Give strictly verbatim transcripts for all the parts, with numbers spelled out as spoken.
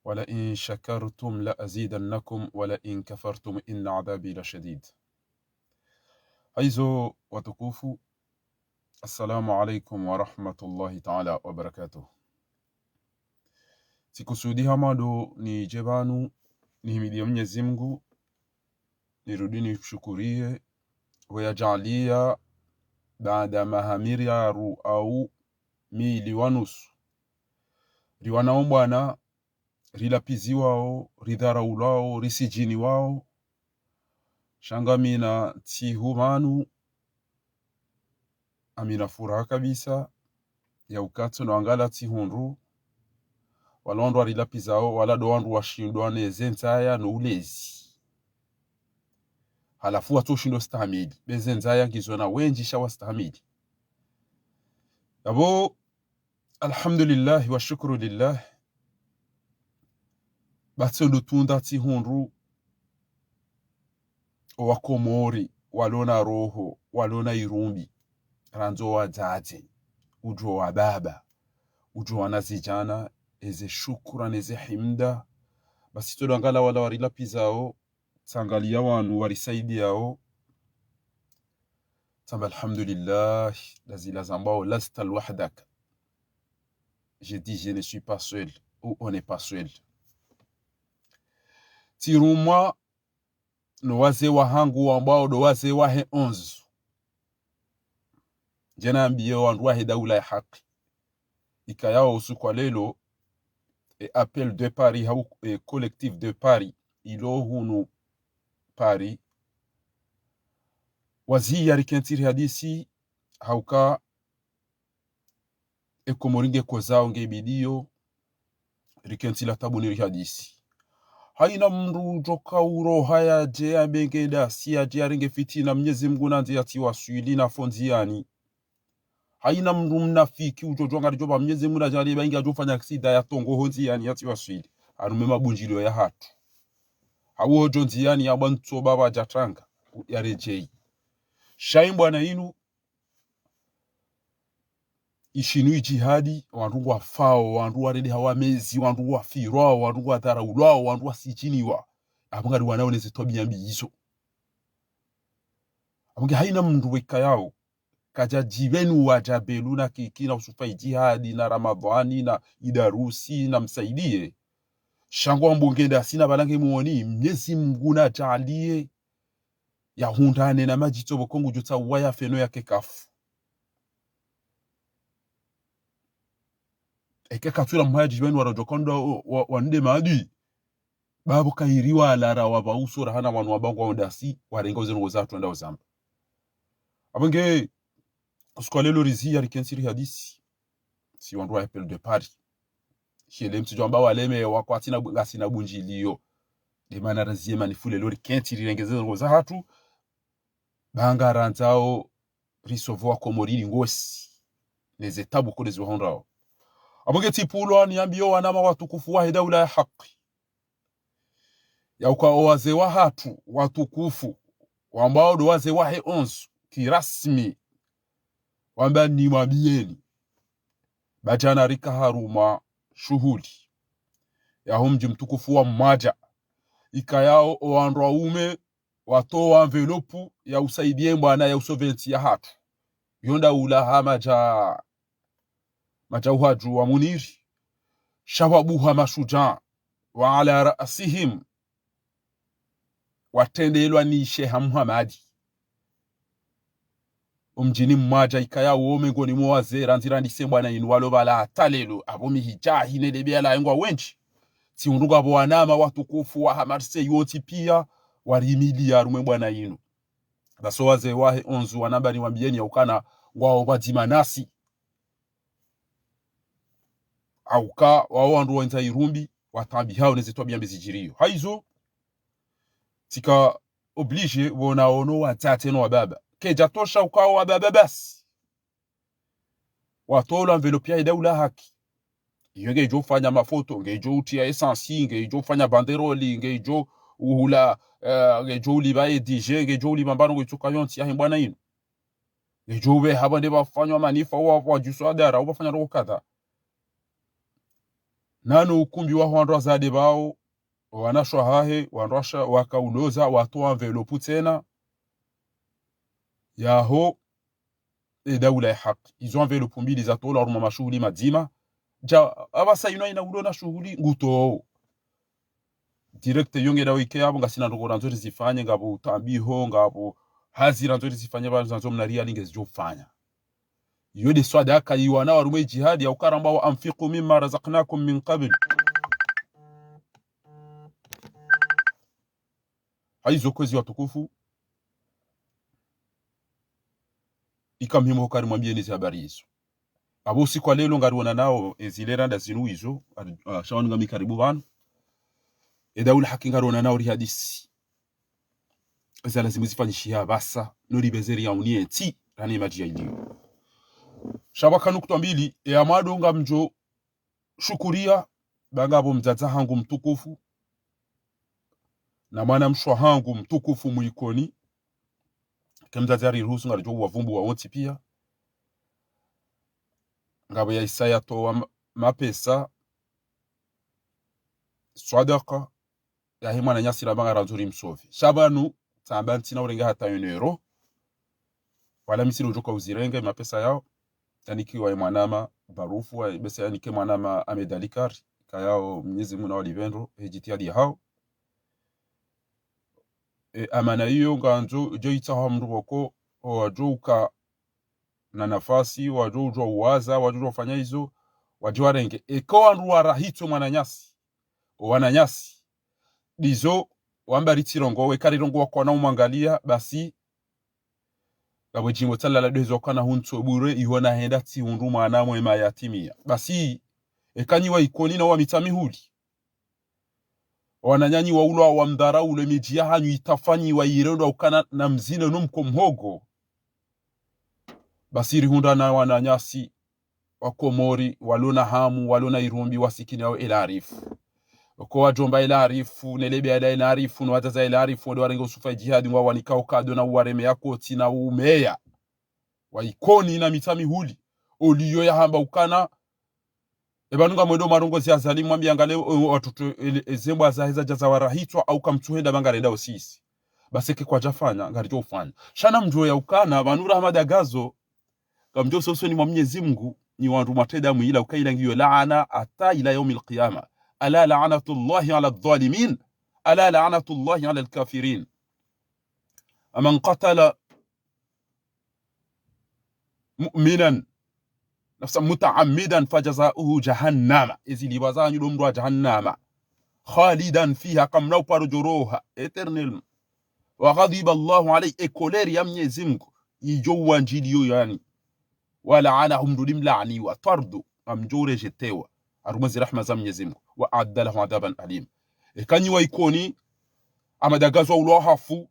ولئن شكرتم لأزيدنكم ولئن كفرتم إن عذابي لشديد. Hayizo watukufu, assalamu alaikum wa rahmatullahi ta'ala wa barakatuh. Tsikusudi hama ndo nidje pvanu, nihimidiye Mnyezi Mngu, nirudi nimshukuriye, pvo yadjaaliya, baada maha miraru au mili wa nusu, riwanao mbwana, rilapviziwao, ridharaulwao, risijiniwao. Sha ngamina ntsihu pvanu, ngamina furaha kabisa, ya uka tsi ndo angalia ntsihu ndru, wala wandru warilapvizao, wala ndo wandru washindwa neze ndzaya no ulezi. Halafu watsoshindwa stahamili, be ze ndzaya ngizo na wendji sha wastahamili. Yapvo, alhamdulillah wa shukru lillah. Ba tsi ndo tunda ntsihu ndru, owakomori, walona roho, walona irumbi, randzi owadzadze, udjo wababa, udjo wanazidjana, eze shukura neze himda. Basi tsi ndo angalia wala warilapvizao, tsangaliya wanu warisaidiyao, tsamba alhamdulillah, ndazila zambwao, لست لوحدك. Je dis, je ne suis pas seul, ou on n'est pas seul. Tsirumwa no wazee wahangu wambwao ndo wazee wahe onze. Ndje nambiye wandru wahe daula ya haki, ikayao usiku wa lelo, e Appel de Paris, hau e Collectif de Paris, ilo hunu Paris, waziya rikentsi rihadisi, hauka e Komori nge kozao nge bidiyo, rikentsi la tabu nirihadisi. Hayina mndru udjoka uroha yadje yambe nge ndasi, yadje yarenge fitina, Mnyezi Mngu nandze yatsiwaswili na fo ndziyani. Hayina mndru mnafiki udjodjo ngaridjo pva Mnyezi Mngu nadjaliye ba inge adjofanya aksida ya tongo ho ndziyani yatsiwaswili, harumwa mabundjilio yahatru. Hau hodjo ndziyani yabwa ntsoba pvadjatranga, yaredjeyi. Sha yi mbwana inu, ishinu ijihadi, wandru ngwafao, wandru warendeha wamezi, wandru ngwafirwao, wandru ngwadharaulwao, wandru wasijiniwa. Apvo ngariwanao neze twabiya mbi izo. Apvo nge hayina mndru wekayao, kadjadjipvenuwa Djabelu na Kiki na Usufa Ijihadi na Ramadhwani na Idarusi na Msaidiye. Sha ngwambo nge ndasi na pvala nge mwoni, Mnyezi Mngu nadjaliye yahundrane na madjitso pvoko ngudjo tsauwa yafe no yake kafu. Eke katsula mhaya djipveni warodjo kondwa wa, wa, wande maadui. Bapvo kayiri walara wapva usura hana wanu wabangwa ondasi, warenga uze ndrongo zahatru wenda uzamba. Apvo nge, usiku wa lelo riziya rikentsi rihadisi, si wandru wa Appel de Paris. Shele mtsidjo amba waleme wakwatsina bu-, ngasina bundjiliyo. Ndemana raziye manifu lelo rikentsi rirenge ze ndrongo zahatru, ba ngarandzao risopve wakomori ili ngosi, neze tabu kule ziwahundrao. Apvo nge tsipvulwa niyambiyo wanama watukufu wahe daula ya haki, yauka owazee wahatru watukufu, wambwao ndo wazee wahe onze, kirasmi, wamba nimwambiyeni, ba djana rika harumwa shuhuli yaho mdji mtukufu wa Mwadja, ikayao owandru waume watowa enveloppe ya usaidiye mbwana ya usopve ntsi yahatru. Yo ndaula ha madja, madja uhadju wa Muniri, sha wabuha mashudjaa, wa ala raasihim, watrendelwa ni Sheha Muhamadi. Omdjini Mwadja ikayao mengoni mwa owazee randzi randise mbwana inu walo pvala hata lelo, apvo mi hidjahi ne debea la engwa wendji. Tsihundru ngapvo wanama watukufu waha Marseille wontsi piya, warimiliya harumwa embwana inu. Basi owazee wahe onze wanamba niwambiyeni yaukana ngwao pvadzima nasi. Hauka wao wandru wendza irumbi, watabihao neze twabiya mbi zidjiriyo. Hayizo, tsika obligé pvona ono watsatse no wababa. Kayidjatosha ukao wababa basi watolwa enveloppe yahe daula haki. Iyo ngedjo ufanya mafoto, ngedjo utriya essence, ngedjo ufanya banderole, ngedjo uhula, eh, ngedjo ulipva edije, ngedjo ulipva mbano ngedjo uka yontsi yahe mbwana inu. Ngedjo upveha pvande pvafanywa manifa, wa, wadjuso adara, upvafanya ndrongo kadha. Nano ukumbi waho wandru wazade pvao, wanashe wahahe, wandru washe wakauloza, watowa enveloppe tsena. Yaho, e daula ya haki. Izo enveloppe mbili zatolwa harumwa mashuhuli madzima. Dja, apvasa inu haina ulo na shuhuli, ngutowo. Direct yo nge dawo ike yapvo, ngasina ndrongoo randzo rizifanye, ngapvo utambiho, ngapvo hazi randzo rizifanye, pvanu zandzo mna riyali ngezidjo fanya. Iyo nde swadaka iwana harumwa e jihadi, ya uka ramba: وأنفقوا مما رزقناكم من قبل. Hayizo kwezi watukufu, ika muhimu hukaya rimwambiyeni ezi habari izo. Apvo usiku wa leo ngariwonanao, ezi lera nda zinu izo, ari-, ah, sha wanu ngami karibu pvanu. E daula haki ngariwonanao rihadisi. Eza lazimu zifanyishiha pvasa, no ripveze riyauniye ntsi, rane madji ya iliyo. Sha pvwaka nukutwa mbili, e ya mwando ngamdjo shukuriya, ba ngapvo mdzadze hangu mtukufu, na mwanamshe hangu mtukufu mwa Ikoni, ke mdzadze hariruhusu ngaridjo uwavumbuwa wontsi piya. Ngapvo ya isa yatowa ma-, mapesa, swadaka, yahe mwananyasi ramba ngarandzo rimsove. Sha pvanu, tsamba ntsina urenge hata un euro. Wala mi tsiri udjoka uzirenge mapesa yao. Yanikiwa ye mwanama Barufu, wa-, bese yanike mwanama Ahmed Ali Kari. Kayao Mnyezi Mungu nawalipve ndro, he jitihadi yahao. E, amana iyo ngandzo, djo itsaha mndru woko, o wadjo uka na nafasi, wadjo udjua uwaza, wadjo udjua ufanya izo, wadje warenge. Eka wandru warahitso mwananyasi, o wananyasi, ndizo wamba ritsirongowe, eka rirongowa kwana umwangaliya, basi, ngapvo djimbo tsalala ndezo kana huntso bure, iho nahenda tsihundru mwana mwema yatimiya. Basi, eka nyi wa Ikoni na wa Mitsamihuli, wananyanyi waulwa wamdharau le midji yahanyu itafanyiwa irendwa ukana na mzine no mko mhogo. Basi rihundra na wananyasi wa Komori, walona hamu, walona irumbi, wasikini yao El Arifu. Oko wadjomba El Arifu, nelebe ya El Arifu, no wadzadze El Arifu, wende warenge usufa jihadi, ngwa wanika ukado na uwareme ya koti na umeya wa Ikoni na Mitsamihuli. Oliyo yahamba ukana, e pvanu ngamwendo marongozi ya Azali mwambiya ngale, e, watoto, e, e, zembwa zaheza djaza warahitswa, au kamtsuhenda pvanga renda osisi. Basi eke kwadjafanya, ngaridjo ufanya. Sha namdjuwe ya ukana, pvanu Rahma Dagazo, ngamdjo usoni mwa Mnyezi Mungu, nyi wandru mwatrenda mwila uka ila ngiyo laana, hata ila yaumil qiyama. ألا لعنة الله على الظالمين، ألا لعنة الله على الكافرين. ومن قتل مؤمنا نفسا متعمدا فجزاؤه جهنم. Ezi lipvwa zanyu ndo mndro wa jahannama. خالدا فيها, kamna uparo djoroha, éternellement. وغضب الله عليه, e colère ya Mnyezi Mungu, idjo uwandjiliyo yani. ولعنه, mndru limlaaniwa, twardu, ngamdjo urejetewa harumwa zi rahma za Mnyezi Mungu. وأعد له عذابا أليما. Eka nyi wa Ikoni, Ahmada Gazwa ulwa hafu,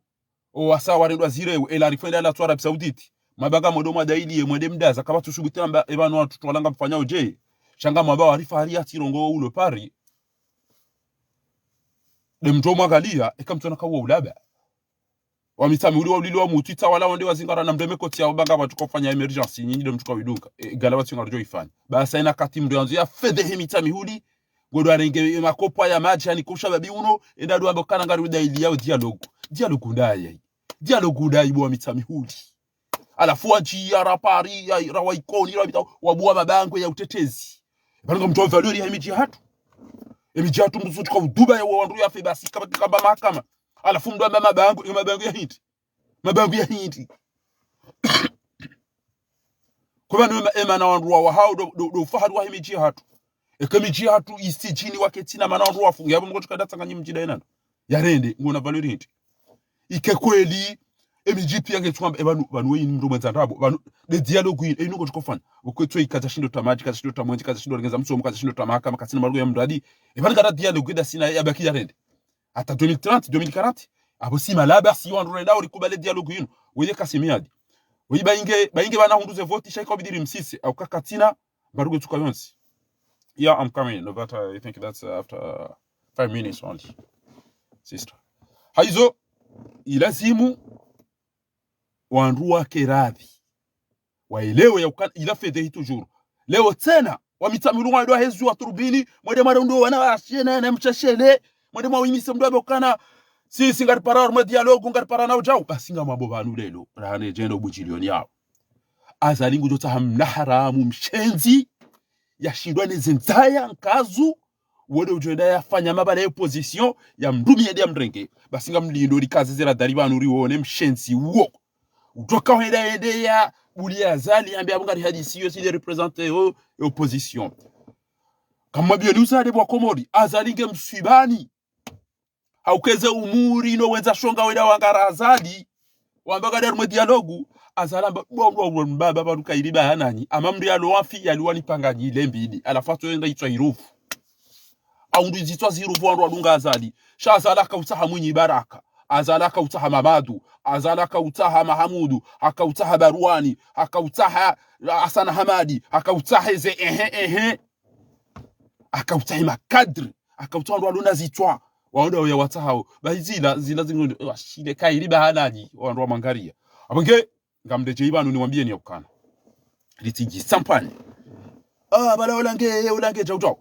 o wasa warendwa zirewu, ela rifwenda la tswara Arabie Saoudite. Mabanga mwendo mwadayiliye, mwende mdaza, kapvatsu subuti amba, e pvanu wantru twalanga mfanyao dje. Sha ngamwamba warifa hari ya tsirongo ulo Paris. Nde mndro mwangaliya, eka mtsona kawo ulaba. Wa Mitsamihuli wa ulili wa mutwitsa wala wende wazingara na mreme koti ya wabanga pvatsu kofanya émergence, nyinyi nde mtsuka widunga. E, gala pvatsu ngaridjo ifanya. Basi ina kati mndro yandzo ya fedhehe Mitsamihuli, ngondo arenge, e, makopo ya madji, yani kusha babi uno, enda ndo amba kana ngari udayiliya o dialogue. Dialogue ndayi. Dialogue ndayi bo wa Mitsamihuli. Halafu wadjiya ra Paris, ya, ra wa Ikoni, ra bita, wabuwa mabangwe ya utetezi. Pvanu ngamtso valeur ya emidji yahatru. Emidji yahatru mndru tsuka uduba ya wandru yafe basi, kamba, kamba mahakama. Halafu mndro amba mabangwe, e mabangwe ya hindri. Mabangwe ya hindri. Kwa pvanu ema, ema na wandru wa wahao ndo, ndo, ndo ufahari wa emidji yahatru. Eka emidji yahatru isijini waketsina mana wandru wafunge. Yapvo mngo tsuka ndatsanganyi mdji ndayi nando. Yarende, ngona valeur hindri. Ike kweli, emidji piya ngetsu kamba, e pvanu, pvanu we ini mndro mwendza ndrabo, pvanu, nde dialogue ini, e inu ngo tsuka ufanya. Ukwetso ika dza shindo ta madji, kadza shindo ta mwendje, kadza shindo rengeza msomo, kadza shindo ta mahakama, katsina marugo ya mradi. E pvanu ngara dialogue nda sina ya baki yarende. Hata deux mille trente, deux mille quarante, apvo si malaba, si wandru renda, uri kubale dialogue inu. Weye kasi miadi. Weye bainge, bainge pvana hundru ze voti, sha ika ubidi rimsise, au kakatsina, mbarugo tsuka yontsi. Yeah, I'm coming. No, but I think that's, uh, after, uh, five minutes only, sister. Hayizo, ilazimu wandru wake radhi. Waelewe ya ukana, ila fedhehi toujours. Leo tsena, Wa Mitsamihuli ngwendo hezi wa turubini, mwende mwarendo wana wa shene na msheshele, mwende mwawimise mndru yambe ukana, si, si ngaripara harumwa dialogue, ngaripara na udjau. Basi ngamwambo pvanu leo, rahana djendo budjilioni yao. Azali ngudjo tsaha mna haramu mshenzi, yashindwa neze ndzaya nkazu, wende udjo enda yafanya mabala ya opposition, ya mndru mi yende ya mrenge. Basi ngamlindo likaze zera dali pvanu riwone mshenzi uwo. Udjoka hwenda yende ya buli ya Azali, yambe apvo ngari hadisi yo, si nde représente yo, ya opposition. Kamwambiyo ni uzade bwa Komori, Azali nge mswibani. Haukeze umuri no wendza shonga wenda wangara Azali. Wamba ngwenda harumwa dialogue. Azali amba, bwa, bwa, bwa, mbaba, pvanu kayiri ba hananyi. Ama mri yalo wafi, yaliwa ni panganyi ile mbili. Halafu hatso yenda itswa hirufu. Au ndo zitswa zirufu wandru wadunga Azali. Sha Azali hakautsaha Mwinyi Baraka. Azali hakautsaha Mamadu. Azali hakautsaha Mahamudu. Hakautsaha Barwani. Hakautsaha Hassan Hamadi. Hakautsaha eze, ehe, ehe. Hakautsaha makadri. Hakautsaha wandru waluna zitswa. Waonda uya watsahao. Ba zila, zila zingo, washile kayiri ba hananyi. Wandru wamwangaria. Apvo nge, ngamdedje ipvanu nimwambiyeni ya ukana. Litsi dji sampani. Ah, bala olange, olange, djau, djau.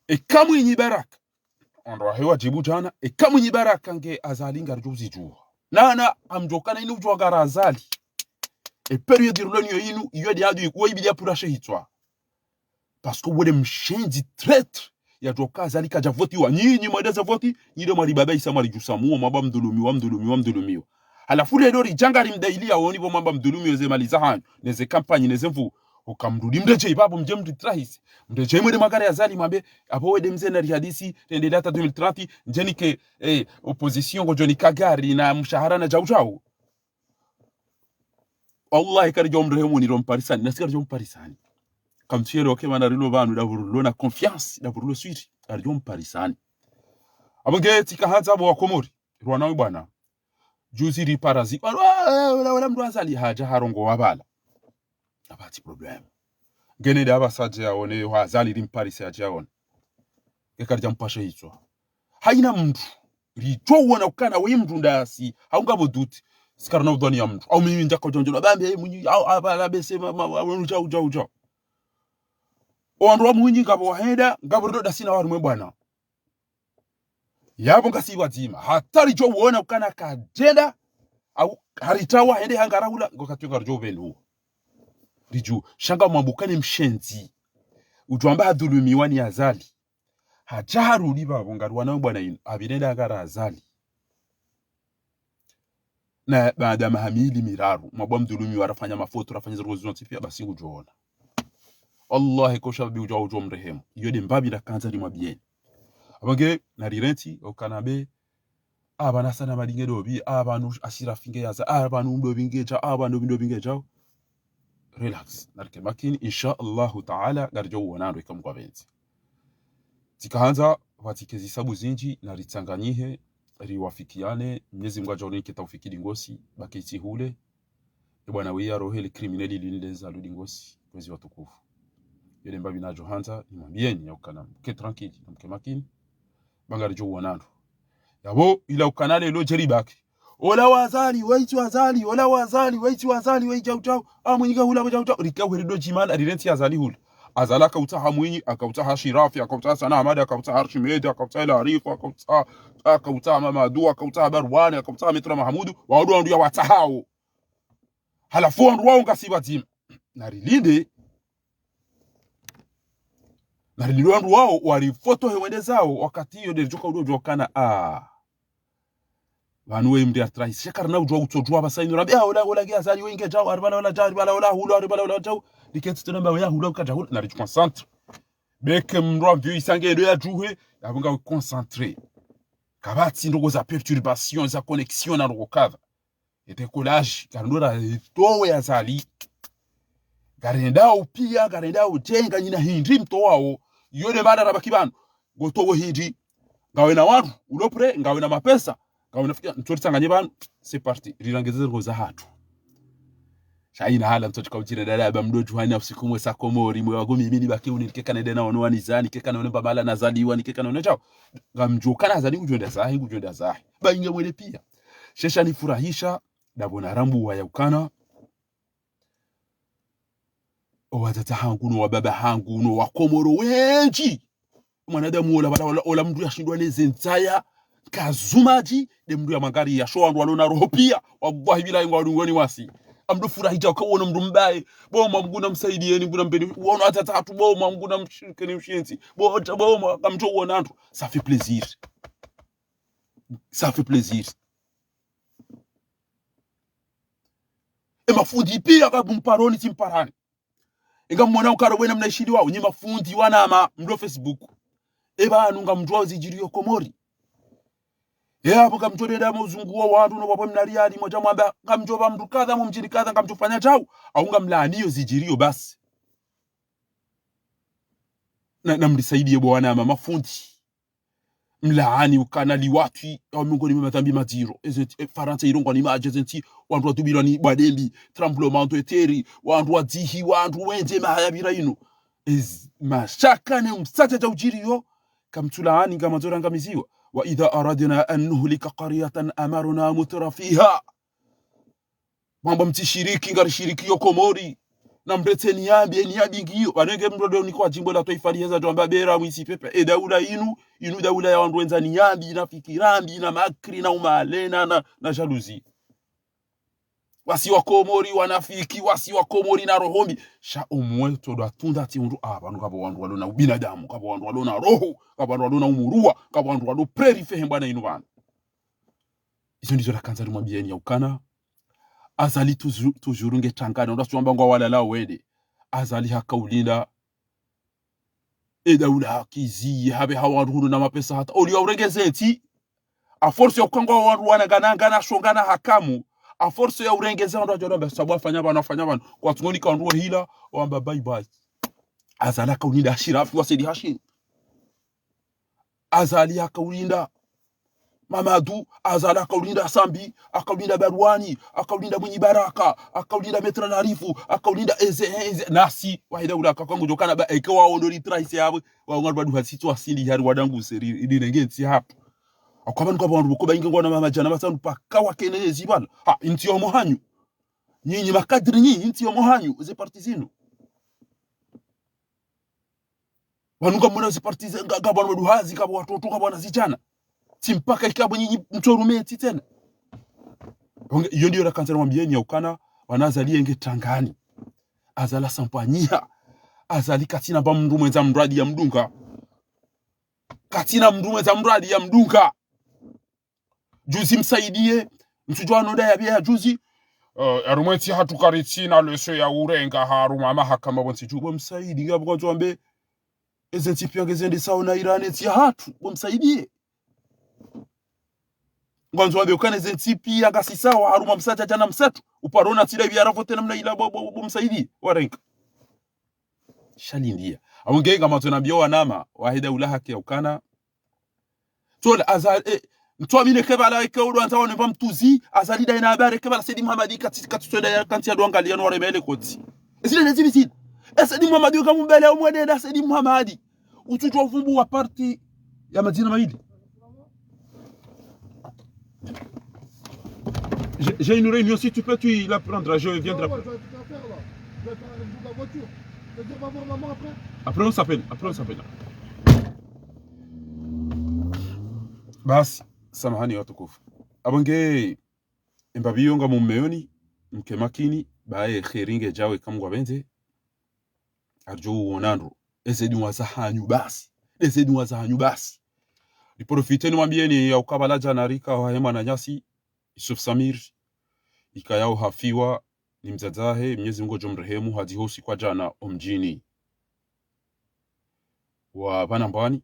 Eka Mwinyi Baraka. Wandru wahe wadjibu djana. Eka Mwinyi Baraka nge Azali ngaridjo uzidjuwa. Nana, amdjokana inu udjuwa ngara Azali. E période rilo niyo inu, iyo ndi adu ikuwa ibidi ya pura shehitswa. Parce que wele mshenzi traître. Yadjoka Azali kadja votiwa. Nyinyi mwende ze voti, nyi nde mwari baba isa mwari djusa muo, mwamba mdhulumiwa, mdhulumiwa, mdhulumiwa. Halafu leo ridja ngarimdaili yaoni pvo mwamba mdhulumiwa ze mali zahanyu, neze kampanyi, neze mvu. Uka mrudi mdedje ipvapvo mdje mritrahisi. Mdedje mwende mwangare Azali mwambe, apvo wende mze nari hadisi, rende hata deux mille trente, ndje nike, eh, opposition ngodjo nika gari na mshahara na djau djau. Wallahi, karidjo mrehemu ni ro mparisani, nasi karidjo mparisani. Kamtsiyelewa ke mana rilo pvanu, ndapvo rilo na confiance, ndapvo rilo swiri, karidjo mparisani. Apvo nge tsika handza apvo wa Komori, rwana we bwana. Juzi ripara zi, wala, wala, wala mndru Azali hadja harongowa pvala. Apvatsi problème. Ngene nda apvasa dje yaone, wa Azali rimparise hadja yaone. Nge karidja mpashe hitswa. Haina mndru. Ridjo uona ukana we mndru ndasi. Hau ngapvo doute. Sikarina udhwani ya mndru. Au mimi ndjaka udja ndjola. Bambe, Mwinyi, au, apvala bese, ma, ma, ma, udja, udja, udja. O wandru wa Mwinyi ngapvo wahenda, ngapvo rido dasi na warumwe bwana. Yapvo ngasi pvwadzima. Hata ridjo uona ukana kadjenda, au haritawa hende hangara hula, ngo katuka ridjo upvenduwa. Ridjo, sha ngamwambo ukana mshenzi. Udjo amba hadhulumiwa ni Azali. Hadja harudi pvapvo, ngari wana we bwana inu. Apvire nda ngara Azali. Na baada maha mili miraru, mwamba mdhulumiwa, rafanya mafoto, rafanya ziriko zizontsi pia, basi ngudjo ona. Wallahi, ko shababi udjo, udjo mrehemu. Iyo nde mbapvi ndakandza nimwambiyeni. Apvo nge, nari renti, ukana be, apvanu Hassan Hamadi nge dopvi, apvanu Ashirafi nge yaza, apvanu mdopvi nge djao, apvanu mdopvi nge djao. Relax. Narike makini, insha Allahu Ta'ala, ngaridjo uona ndo ika Mngu apvendze. Tsika handza, pvatsike zisabu zindji, naritsanganyihe, riwafikiane, Mnyezi Mngu adjo rinike taufiki ndingosi, baki tsi hule, e bwana wiya rohe le criminel linde za lu ndingosi, kwezi watukufu. Yo nde mbapvi nadjo handza, nimwambiyeni ya ukana, mke tranquille, na mke makini, ba ngaridjo uona ndo. Yapvo, ila ukana leo djeri baki. Ola wa Azali, waitsi wa Azali, ola wa Azali, waitsi wa Azali, wai djau djau. A Mwinyi kahula, djau djau. Rika hweri ndo djimana, rirentsi Azali hula. Azali hakautsaha Mwinyi, hakautsaha Shirafi, hakautsaha Hassan Hamadi, hakautsaha Archimede, hakautsaha El Arif, hakautsaha, hakautsaha Mamadu, hakautsaha Barwani, hakautsaha Maître Mahamudu, wao ndo wandru yawatsahao. Halafu wandru wao ngasi pvwadzima. Narilinde, narilinde wandru wao, warifotohe wende zao, wakati iyo nde ridjoka udjo djokana, ah. Pvanu we mndru ya trahisi. Sha karina udjua utsodjua apvasa inu rambe, ah, ola, ola nge Azali, we nge djau, ari pvala ola djau, ari pvala ola hula, ari pvala ola djau. Riketsi tsena mba we ya hula, uka dja hula, nari concentré. Beke mndru amvio isa nge ndo ya djuhe, yapvo ngawe concentré. Kapvatsi ndrongoo za perturbation, za connexion na ndrongoo kadha. E décollage, karindora itowe Azali. Karendao pia, karendao djenga nyina hindri mtowao. Iyo nde mana rabaki pvanu. Ngotowe hindri. Ngawe na wandru, ulo prêt, ngawe na mapesa, ngawe na fikira, ntsoritsanganye pvanu. C'est parti. Rirangeze ziriko zahatru. Sha ina hala ntsotsika udjire ndala ya ba mndru djuhani ya usiku mwe sa Komori, mwe wangu mimi nibaki uni, nikeka nende na ono wanizani, nikeka na ono mbapvala nazaliwa, nikeka na ono djau. Ngamdjuo ukana Azali ngudjo enda zahe, ngudjo enda zahe. Ba inge mwele pia. She shanifurahisha, ndapvo narambuwa ya ukana. Owadzadze hangu no wababa hangu no wakomoro wendji. Mwanadamu ola, ola, ola, ola mndru yashindwa neze ndzaya, kazumadji, nde mndru ya magari ya sho wandru walona roho piya, wallahi billahi ngwadungoni wasi. Amdo furahi dja uka uwono mndru mbaye, bo mwa Mngu namsaidieni, Mngu nampeni, uwono hata tatu, bo mwa Mngu namshirikeni mshenzi, bo hata bo mwa, kamdjo uwona ndro, ça fait plaisir. Ça fait plaisir. E mafundi piya kabu mparoni tsi mparani. Inga mwona ukaro wena mna ishindi wao, nyi mafundi wanama, mlo Facebook. Eba anu ngamdjuwa zidjiriyo Komori. E apvo ngamdjo denda mozungu wa wandru no wapvo mna riyali, mwadja mwamba, ngamdjo ba mndru kadha, mo mdjini kadha, ngamdjo fanya djau. Au ngamlaaniyo zidjiriyo basi. Na, na mrisaidiye bo wanama, mafundi. Mlaani ukana liwatwi, yao miongoni mwa madhambi madziro. Eze ntsi, e, Farantsa irongwa ni madji, eze ntsi, wandru wadubilwa ni bwadembi, tremblement de terre, wandru wadzihi, wandru wendji mahaya pvira inu. Ezi mashaka ne msatsa dja udjiriyo, kamtsulaani ngamwandzo rangamiziwa. وإذا أردنا أن نهلك قرية أمرنا مترفيها. Mwamba mtsishiriki, ngarishirikiyo Komori. Na mretse niyambi, e niyambi ngiyo. Pvanu nge mndru ndo nikwa djimbo la twaifa liheza djwamba bera mwisi pepe. E daula inu, inu daula ya wandru wendza niyambi, na fikira mbi, na makri, na umalena, na, na jalousie. Wasi wakomori, wanafiki, wasi wakomori na roho mbi. Sha omwe todwa tunda tsi undru, ah, pvanu kapvo wandru walona ubinadamu, kapvo wandru walona roho, kapvo wandru walona umuruwa, kapvo wandru walo preri fehe mbwana inu pvanu. Izo ndizo rakandza rimwambiyeni ya ukana. Azali tuzu-, tujuru nge tangana, unda suamba ngwa walala wende. Azali haka ulinda. E daula hakizi, habe hawa ndru na mapesa hata. Oli ya urengeze ntsi. A force ya ukangwa wandru wanangana, ngana, shongana hakamu. A force ya urengeze wandru wadjona, be sabu afanya pvanu, afanya pvanu. Kwa tsungoni ka wandru wehila, wamba bye bye. Azali haka ulinda Ashirafi wa Said Hashim. Azali haka ulinda Mamadu, Azali haka ulinda Sambi, haka ulinda Barwani, haka ulinda Mwinyi Baraka, haka ulinda Maître Larifu, haka ulinda eze, eze, nasi, wahida ula haka kwangu djokana ba, eke wa ondo li trahise yawe, wa ungar badu hasitwa sindi hari wadangu seri, ili nenge ntsi hapvo. Akwa pvanu kwa wandru boko ba inge ngwana mama djana, masanu paka wakene ezi pvala. Ha, ntsi yo mwahanyu. Nyinyi makadri nyinyi, ntsi yo mwahanyu, ze parti zinu. Pvanu ngamwona zi parti ze, nga, ngapvo wana waduhazi, ngapvo watoto, ngapvo wanazidjana. Tsi mpaka ikapvo nyinyi mtsorume tsi tsena. Onge, iyo ndiyo rakandza rimwambiyeni ya ukana, wana Azali yenge tangani. Azali asampanyiha. Azali katsina mba mndru mwendza mradi ya mdunga. Katsina mndru mwendza mradi ya mdunga. Juzi Msaidiye, mtsudjuwa no nda ya biya juzi. Eh, harumwa entsi hatru karitsina leso ya urenga harumwa mahakama pvo ntsi dju. Bo Msaidiye, ngapvo kwandzo wambe, eze ntsi piya ngezendesao na Iran, entsi ya hatru, bo Msaidiye. Ngwandzo wambe ukana eze ntsi piya ngasi sawa, harumwa msatsa djana msatru, uparona tsila biya ravote namna ila bo, bo, bo Msaidiye, warenga. Shalindiya. Awu nge ngamwandzo nambiyo wanama, wahida ula haki ya ukana. Tola, Azali, eh, mtwamine kebala eke ulo andza wane mba mtuzi, Azali da ina habari kebala Saidi Muhamadi kati, kati twenda ya kanti ya dwangaliya no waremele koti. Ezile ne zibi zile. E Saidi Muhamadi uka mumbele umwene na Saidi Muhamadi. Utsutwa uvumbu wa parti ya madzina mayili. J'ai, j'ai une réunion, si tu peux, tu la prendras, je viendrai après. Après, on s'appelle, après, on s'appelle. Basi, samahani watukufu. Apvo nge, emba biyo nga mumeyoni, mke makini, baye kheri ngedjawo eka Mngu apvendze, aridjo uwona ndro. Eze dunwa zahanyu basi. Eze dunwa zahanyu basi. Niprofite nimwambiyeni ya uka pvala djana rika wahe mwananyasi, Yusuf Samir, ikayao hafiwa ni mdzadze wahe, Mnyezi Mngu ngudjo mrehemu, hadziho usiku wa djana omdjini wa pvanu Mbwani,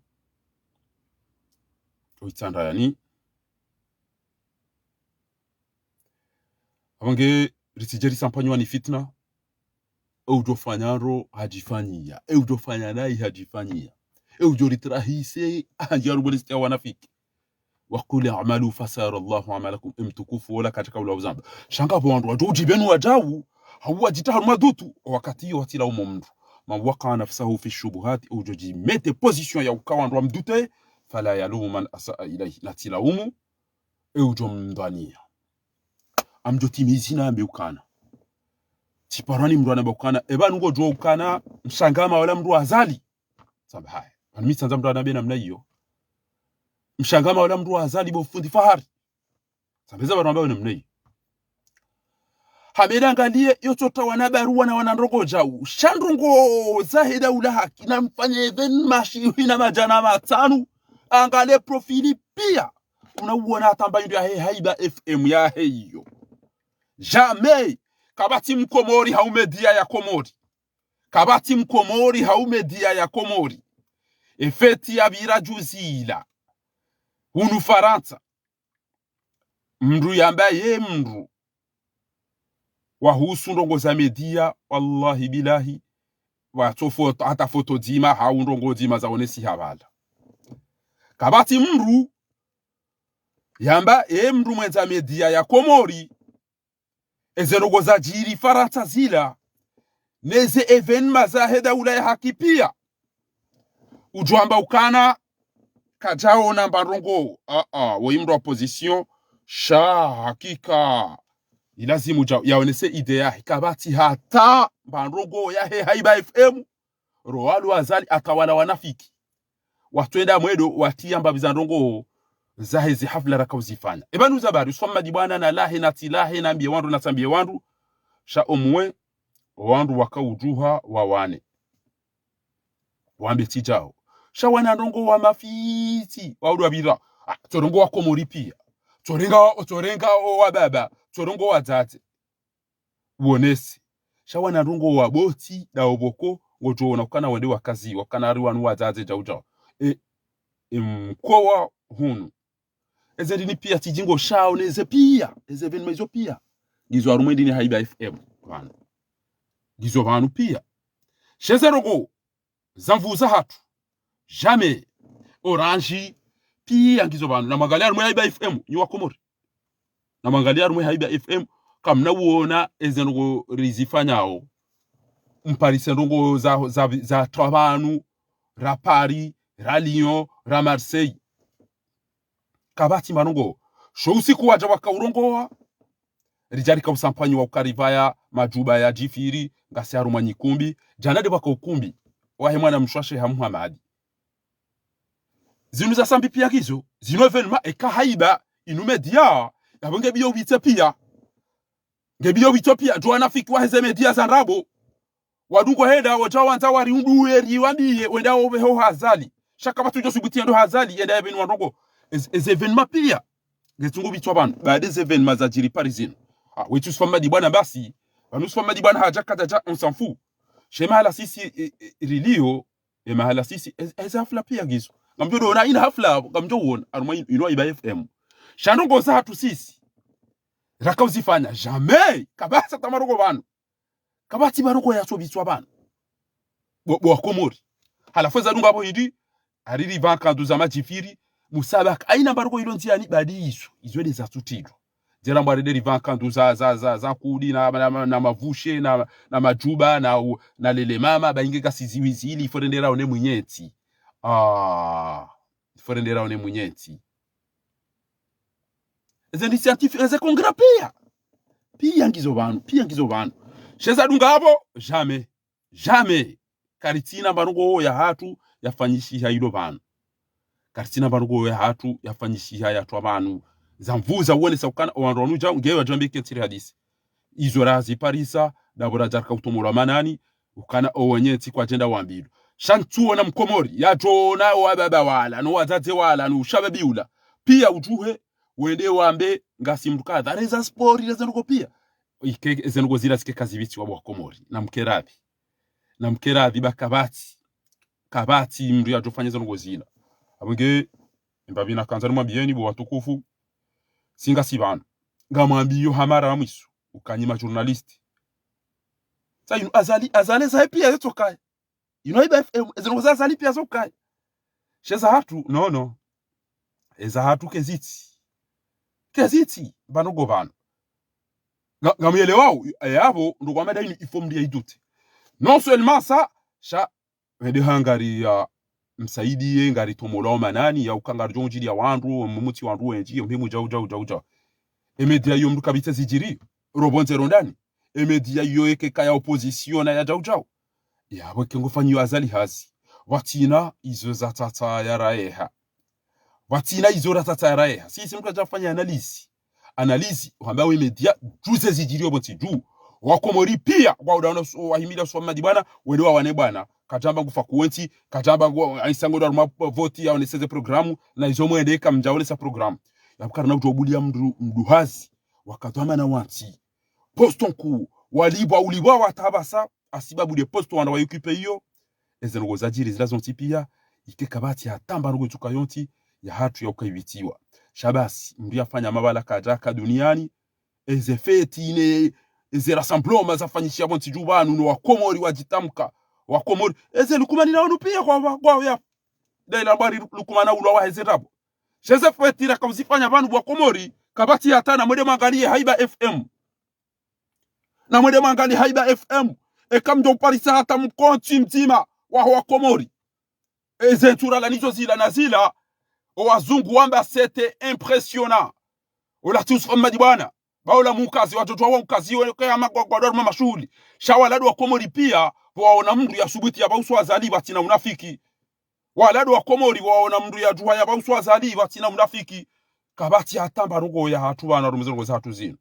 o Itsandayani. Apvo nge ritsidje risampanyiwa ni fitna, e udjo fanya ndro hadjifanyiya, e udjo fanya nayi hadjifanyiya, e udjo ritrahise, handji arubole siti ya wanafiki. وقل اعملوا فسيرى الله عملكم. Emtukufu wola katika ula uzamba. Sha ngapvo wandru wadjo udjipvenu wadjau, hau wadjitahanu madutu, wakati iyo watsilaumu mndru. من وقع نفسه في الشبهات, udjo djimete position ya uka wandru wamdute, فلا يلوم من أساء إليه. Natsilaumu, e udjo mdhwaniya. Amdjo timizi nambe ukana. Tsiparwa ni mndru anamba ukana, eba nungo djuwa ukana, mshangama wala mndru wa Azali. Samba haya. Ani mi tsandza mndru anambe namna iyo. Mshangama wala mndru wa Azali bo fundi Fahari. Samba eza barua ambayo namna iyo. Hameda angaliye, yo tsota wana barua na wana ndrongoo djau. Sha ndrongoo zahe daula haki, na mfanye even mashi hina madjana matsanu. Angaliye profili pia. Unauona hata mba indru yahe Haiba F M yahe iyo. Jamais. Kapvatsi mkomori hau media ya Komori. Kapvatsi mkomori hau media ya Komori. Efeti yapvira juzi ila. Hunu Farantsa. Mndru yamba ye mndru. Wahusu ndrongoo za media, wallahi billahi. Watso foto, hata foto dzima, hau ndrongoo dzima zaonesiha pvala. Kapvatsi mndru yamba, e mndru mwendza media ya Komori, eze ndrongoo zadjiri Farantsa zila, neze événement zahe daula ya haki pia. Udjo amba ukana, kadjaona mba ndrongoo, ah, ah, woyi mndru wa opposition, sha hakika. Ilazimu dja, yaonese idée yahe, kapvatsi hata mba ndrongoo yahe Haiba F M, Roalo Azali atawala wanafiki. Watwenda mwendo, watiya mbapvi za ndrongoo, zahe zi hafla raka uzifanya. Eba nuza bari, uswama madibwana na lahe, na tsilahe, na mbiye wandru, na tsambiye wandru. Sha omwe, wandru waka udjuha, wawane. Wambe tsi djao. Sha wana ndrongoo wa mafitsi, wa udwa bira. Ah, tsorongoa Komori pia. Tsorenga, tsorenga o wa baba. Tsorongoa wadzadze. Uonese. Sha wana ndrongoo wa botsi, dao boko, ngodjo ona ukana wende wakazi, wakana ari wanu wadzadze djau djau. E, e mkowa hunu. Eze ndini pia tsidji ngo shao neze pia. Eze événement izo pia. Ngizo harumwa ndini Haiba F M. Pvanu. Ngizo pvanu pia. She ze ndrongoo za nvuu zahatru. Jamais. Orange. Pia ngizo pvanu. Namwangaliye harumwa Haiba F M. Nyi wa Komori. Namwangaliye harumwa Haiba F M. Kamna uona eze ndrongoo rizifanyao. Mparise ndrongoo za, za, za twa pvanu. Ra Paris. Ra Lyon. Ra Marseille. Kapvatsi mba ndrongoo. Sho usiku wadja waka urongoa. Ridja rika usampanyi wa ukaripvaya madjuba ya djifiri, ngasi harumwa nyikumbi, djana de pvaka ukumbi, wahe mwana mshe wa Sheha Muhamadi. Zinu za sambi pia ngizo, zinu événement eka Haiba, inu media, yapvo nge biyo upvitse pia. Nge biyo upvitse pia, djo wanafiki waheze media za ndrabo. Wadungo henda, wodja wandza wari unduwe, riwambiye, wenda oveho ha Azali. Sha kapvatsi udjo subuti yendo ha Azali, yenda ya événement ndrongoo. Eze, eze événement pia. Nge tsungu pvitswa pvanu, baada eze événement zadjiri Paris zinu. Ah, wetsu uswama madibwana basi. Pvanu uswama madibwana hadja kadjadja, on s'en fout. She mahala sisi, e, e, rilio, e mahala sisi, e, eze hafla pia ngizo. Ngamdjo ona ina hafla, ngamdjo uona, harumwa inu, inu Haiba F M. Sha ndrongoo zahatru sisi. Raka uzifanya, jamais, kapvatsi hata mba ndrongoo pvanu. Kapvatsi mba ndrongoo yatso pvitswa pvanu. Bo, bo wa Komori. Halafu eza dunga pvo hindri, hari ripva nkandu za madjifiri, musabaka. Haina mba ndrongoo ilo ndziani badi izo. Izo de za tsutidwa. Djera mbwa rende ripva nkandu za, za, za, za nkudi na, na, na, na mavushe, na, na madjuba, na, u-, na lele mama, ba inge ngasi ziwizili, ifo rende raone mwenyetsi. Ah, ifo rende raone mwenyetsi. Eze initiative, eze congrès pia. Pia ngizo pvanu, pia ngizo pvanu. She za dunga apvo, jamais. Jamais. Karitsina mba ndrongoo yahatru yafanyishiha ilo pvanu. Karitsina mba ndrongoo yahatru yafanyishiha yatwa pvanu. Za nvuu za uonesa ukana, owandru wanu djau, nge wadjambe ke ntsiri hadisi. Izo raziparisa, dapvo radja rika utomolwa manani, ukana owenyetsi kwadjenda wambilwa. Sha ntsuona mkomori, yadjo ona owababa wala, no wadzadze wala, no ushababi ula. Pia udjuhe, wende wambe, ngasi mndru kadha. Reza sport, reza ndrongoo pia. Ike, eze ndrongoo zila zike kazipvitsiwa bo wa Komori. Namke radhi. Namke radhi ba kapvatsi. Kapvatsi mndru yadjofanya eze ndrongoo zila. Apvo nge, mbapvi nakandza nimwambiyeni bo watukufu. Si ngasi pvanu. Ngamwambiyo ha mara ya mwiso. Uka nyi ma journaliste. Sa inu Azali, Azali zahe pia yetsokaya. Inu Haiba F M, eze ndrongoo za Azali pia zokaya. She zahatru, no, no. Eza hatru kezitsi. Kezitsi, pvanu ngo pvanu. Nga, ngamuyelewao, e yapvo, ndo kwamba daini ifo mndru ya idute. Non seulement ça, sha, wende hangari ya msaidiye, ngari tomolwao manani, ya uka ngari djo ndjili ya wandru, mumutsi wandru wendji, yo mhimu djau, djau, djau, djau. E media yo mndru kapvitse zidjiri, ro pvondze ro ndani. E média iyo yeke kaya opposition na ya djau djau. Yapvo ike ngufanyiyo Azali hazi. Pvatsina izo za tsatsa ya rayeha. Pvatsina izo ra tsatsa ya rayeha. Si, si mdru kadja fanya analyse. Analyse, uhamba we média, djuze zidjiriyo pvo ntsi dju. Wakomori pia, kwa udaona su-, wahimila Uswamadi bwana, wende wawane bwana. Kadjamba ngufa kuwe ntsi, kadjamba ngu, aisa ngo daruma voti yaoneseze programu, na izo mwende kamdjaonesa programu. Yapvo karina kutsobuliya mdru, mdru hazi, wakadhwamana wa ntsi. Poste nkuu, walipvwa, ulipvwa watabasa, hasibabu de poste wandru wa occupé iyo, eze ndrongoo zadjiri zila zontsi pia, ike kapvatsi hata mba ndrongoo itsuka yontsi, yahatru ya ukayibitsiwa. Sha basi, mdru yafanya mabala kadjaka duniani, eze feti ne, eze rassemblement zafanyishiha pvo ntsi dju pvanu, no Wakomori wadjitamka, Wakomori, eze Lukumani na wanu pia kwa, kwa, kwa ya, daila bari Lukumana ulwa waheze ndrabo. Sha eze feti raka uzifanya pvanu Wakomori, kapvatsi hata na mwende mwangaliye Haiba F M. Na mwende mwangaliye Haiba F M, eka mdjo uparisa hata mkontsi mdzima wa Wakomori. Eze ntsura la nizo zila na zila, o wazungu wamba c'était impressionnant. Ola tsi Uswamadi bwana, ba ola mukazi, wadjodjuwa wa mukazi, weke ya magwagwa dwaruma mashuhuli. Sha wala ndo Wakomori pia, pvo waona mdru yasubuti yapva usu Azali pvatsina unafiki. Wala ndo Wakomori waona mdru yadjuha yapva usu Azali pvatsina unafiki. Kapvatsi hata mba ndrongoo yahatru pvanu harumwa ze ndrongoo zahatru zinu.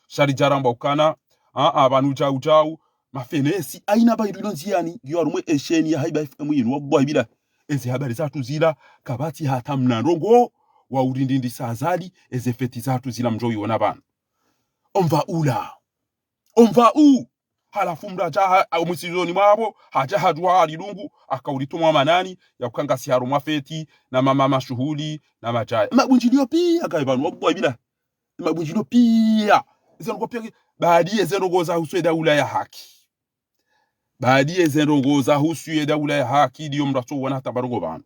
Sha ridja ramba ukana, a, a, pvanu djau djau, mafenesi, aina mba indru ilo ndziani, ngiyo harumwa e chaîne ya Haiba F M yinu, wallahi bila. Ezi habari zahatru zila, kapvatsi hata mna ndrongoo, wa urindindisa Azali, eze feti zahatru zila mdjo iona pvanu. On va où là ? On va où ? Halafu mdru hadja ha, ha, omwisizoni mwapvo, hadja hadjuha halidungu, haka ulitomwa manani, ya uka ngasi harumwa feti, na mama mashuhuli, na madjaya. Mabundjiliyo pia, kayi pvanu, wallahi bila. Mabundjiliyo pia. Eze ndrongoo pia, baadi eze ndrongoo zahusu e daula ya haki. Baadi eze ndrongoo zahusu e daula ya haki, ndiyo mdru yatsowana hata mba ndrongoo pvanu.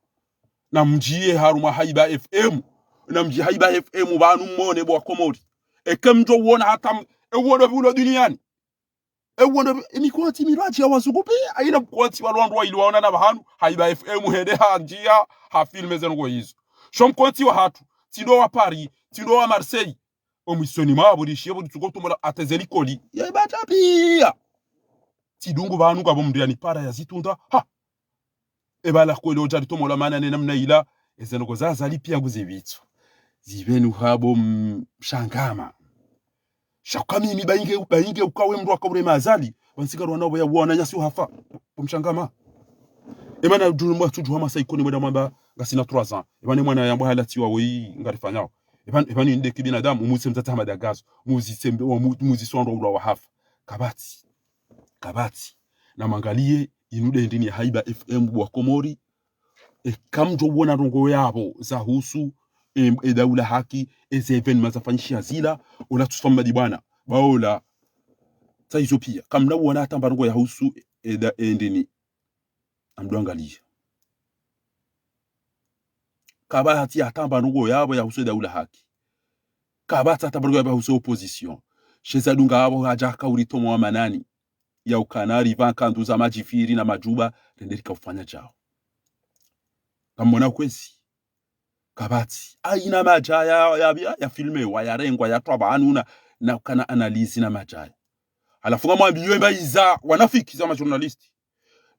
Na mdjiye harumwa Haiba F M. Na mdjiye Haiba F M pvanu mwone bo Wakomori. Eke mdjo uona hata m-, e uondo pvi ulo duniani. E uondo pvi, e mikontsi miradji ya wazungu pia, aina mkontsi wa lwandru wa ili waonana pvahanu, Haiba F M hende handjiya, ha filmé ze ndrongoo izo. Sho mkontsi wahatru, tsi ndo wa Paris, tsi ndo wa Marseille. Omwisoni mwapvo rishiye pvo ritsuko tumola hata ze likoli. Ye badja pia. Tsi dungu pvanu ngapvo mdru yanipara yazitunda. Ha! Eba la kweli odja ritomola mana ne namna ila, eze ndrongoo za Azali pia nguzibitso. Zipvenu hapvo mshangama. Sha uka mimi bayinge, bayinge uka we mdru waka urema Azali, pvanu tsi ngarwana pvo ya wananyasi uhafa, pvo mshangama. Emana djuru mwa tsudju hama sa ikoni mwenda mwamba ngasina trois ans. Emana mwana yambwa halatsiwa woyi ngarifanyao. Emana, emana inde kibinadamu, umuzise mdzadze Hamada Gazo, umuzise mbe, wa mu-, umuzise wandru wa ulwa wahafa. Kapvatsi. Kapvatsi. Na mwangaliye, inu nde ndini ya Haiba F M bo Wakomori. Eka mdjo uona ndrongoo yapvo zahusu, em, e daula haki, eze événement zafanyishiha zila, ola tsi Uswamadi bwana, ba ola, tsa izo pia. Kamna uona hata mba ndrongoo yahusu, e da, e ndini. Amdru angaliye. Kapvatsi hata mba ndrongoo yapvo yahusu e daula haki. Kapvatsi hata mba ndrongoo yapvo yahusu opposition. Sha eza dunga yapvo hadja haka ulitomwa manani. Ya ukana ripva nkandu za madjifiri na madjuba, rende rika ufanya djao. Kamwona kwezi. Kapvatsi. Aina madjaya ya, ya, ya, ya filmewa, yarengwa, yatwa pvanu na, na ukana analyse na madjaya. Halafu ngamwambiyo emba iza wanafiki za majournaliste.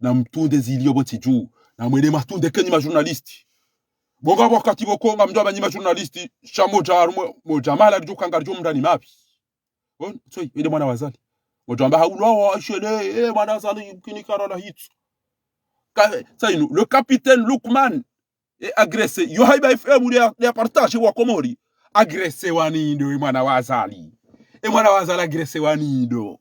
Na mtunde ziliyo pvo ntsi dju. Na mwende mtunde kenyi majournaliste. Bo nga wakati pvoko ngamdjo amba nyi majournaliste, sha modja harumwa, modja mahala lidjo kanga lidjo mndani mapvi. Bon, soyi, inde mwana wa Azali. Modja amba haulwa wa shele, eh, mwana wa Azali, kini kara la hitsu. Ka, sa inu, le capitaine Lukman, eh, agressé. Yo Haiba F M, ya, ya partage Wakomori. Agressé wa nindo, e mwana wa Azali. E mwana wa Azali agressé wa nindo.